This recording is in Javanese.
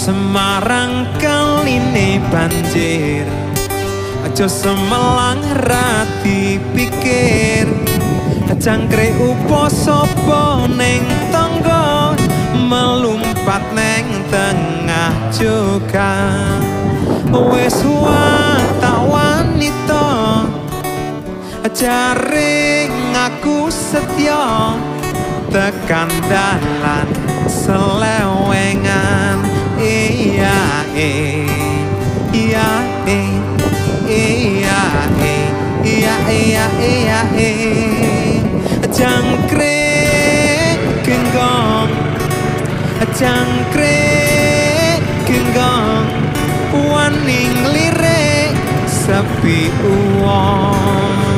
Semarang kaline banjir, aja Semelang ra dipikir. Jangkrik upo sapa ning tangga, melumpat neng tengah juga. Wis watak wanita, jare ngaku setya, tekan dalan selewengan. Iya eh, iya eh, iya eh, iya iya iya eh. Jangkrik genggong, jangkrik genggong, wani nglirik sepi uwong.